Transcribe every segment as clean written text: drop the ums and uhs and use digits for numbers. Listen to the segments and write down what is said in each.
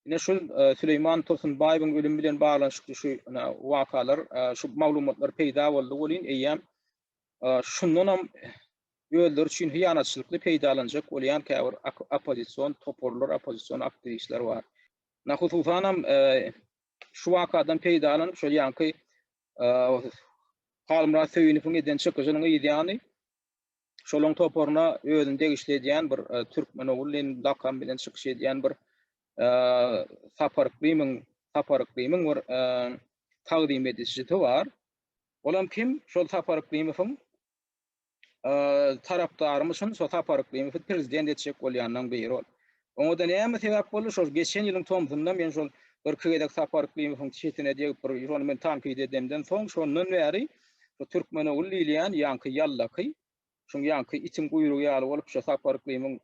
Ine şu Süleýman Tursunbaýewiň ölümi bilen baglanyşykly şu wakalar, şu maglumatlar peýda boldy welin eýýäm şundanam özleri üçin hyýanatçylykly peýdalanjak bolýan käbir oppozision toparlar, oppozision aktiwistler bar. Na hususanam şu wakadan peýdalanyp şol ýaňky Halmyrat Söýünowyň eden çykyşynyň yz ýany şolaň toparyna özüni degişli edýän bir Türkmen ogul diýen lakam bilen çykyş edýän bir Sapar Yklymyň Sapar Yklymyň bir tagzym edijisi bar. Olam kim? Şol Sapar Yklymowyň tarapdarymyşyn, şol Sapar Yklymowy prezident etjek bolýanlaryň biri ol. Oňa-da näme sebäp boldy? Şol geçen ýylyň tomsunda men şol birki gezek Sapar Yklymowyň çetine degip bir şony men tankyt edemden soň şondan bäri şu Türkmen ogul diýilýän ýaňky ýallaky, şuň ýaňky itiň guýrugy ýaly bolup şo Sapar Yklymyň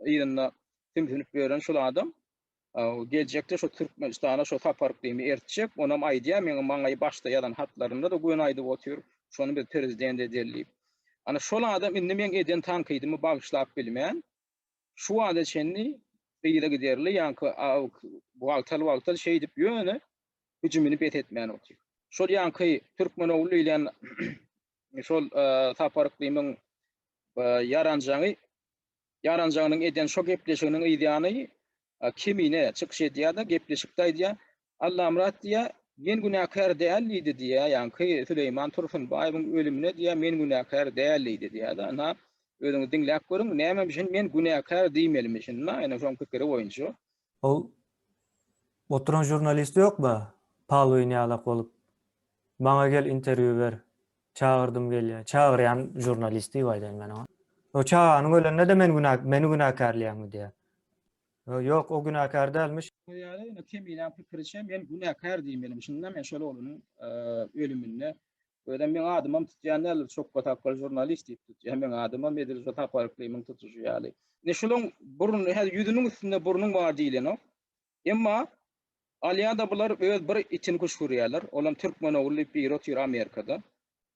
yzynda sümsünip ýören şol adam geljekde şo Türkmenistana şo Sapar Yklymy ertjek, onam aýdýar, meň maňa başda ýazan hatlarynda-da göni aýdyp otyr, şony biz prezident edeli diýip. Ana şol adam indi meň eden tankydymy bagyşlap bilmän, şu wagta çenli yzygiderli ýaňky wagtal-wagtal şeýdip ýöne hüjümini bes etmän otyr. Şol ýaňky Türkmenogly diýlen şol Sapar Yklymyň ýaranjaňy ýaranjaňynyň eden şo gepleşiginiň yzýany Kemine çykyş edýär-de, gepleşikde aýdýar, Allamyrat diýýär, men günäkär däl diýdi diýýär, ýaňky Süleýman Tursunbaýewiň ölümine diýýär, men günäkär däl diýdi diýýär-de, ynha, özüňiz diňläp görüň, nämemişin men günäkär diýmelimişin, ynha, ine şoň pikiri boýunça. Ol oturan žurnalist ýokmy, Palwin ýalak bolup, maňa gel interwýu ber, çagyrdym gelýär, çagyrýan žurnalist diýip aýdaýyn men oňa. O çaganyň ölende-de men günä, meni günäkärleýäňmi diýýär. Ýok, o günäkär dälmiş. Ýaly, ine Keminäň pikiriçe men günäkär diýmelim. Şunda men şol oglanyň ölüminde özem meň adymam tutýan däldir, çokga sakgal žurnalist diýip tutýar meň adymam edil şo Sapar Yklymyň tutuşy ýaly. Ine şolaň burny, häzir ýüzüniň üstünde burnuň bar diýlenok. Emma Alýada bular öz bir itini küşgürýärler. Olam türkmen ogly diýip biri otyr Amerikada.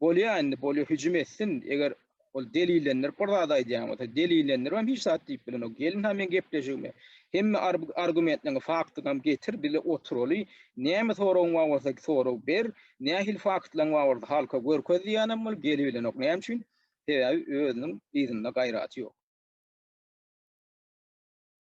Bolýa indi bolýa hüjüm etsin eger ol delillendirip bir zat aýdýan bolsa delillendiribem hiç zat diýip bilenok. Gelin-ha meň gepleşigime hemme argumentleňi faktyňam getir bile oturaly näme soragyň bar bolsa sorag ber nähili faktlaň bar bolsa halka görkez diýýänem bol gelibilenok näme üçin sebäbi özüniň yzynda gaýraty ýok.